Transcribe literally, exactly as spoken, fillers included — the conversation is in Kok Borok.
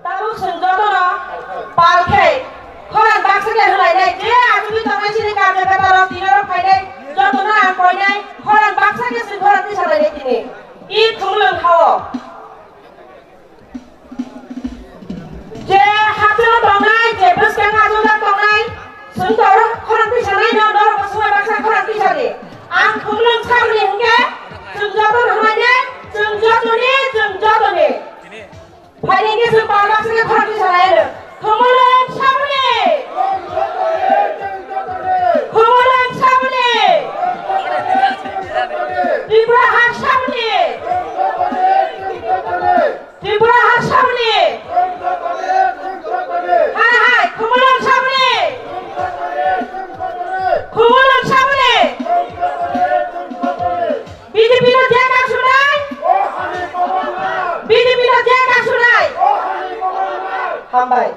Tabuk chwng jotono pal khe khorang baksa khe hwnlainai, je achugwi tongnai chini karjakataro tinoro phainai jotono ang koinai khorang baksa khe chwng khorang tisalainai tini. I thumlwng hao. Je hachalo tongnai, je bwskango achukjak tongnai, chwng toro khorang tisanai no, norokbo swmai baksa khorang tisadi. Ang thumlwng saboni hwnkhe chwng jotono hwnlainai, chwng jotoni, chwng jotoni. Phaini khe chwng pal baksa khe khorang tisalaino. Khumulwng saboni! Khumulwng saboni! Tripura ha saboni! Tripura ha saboni! Hai hai, Khumulwng saboni! Khumulwng saboni! B J P no je kasunai? B J P no je kasunai? Hambai.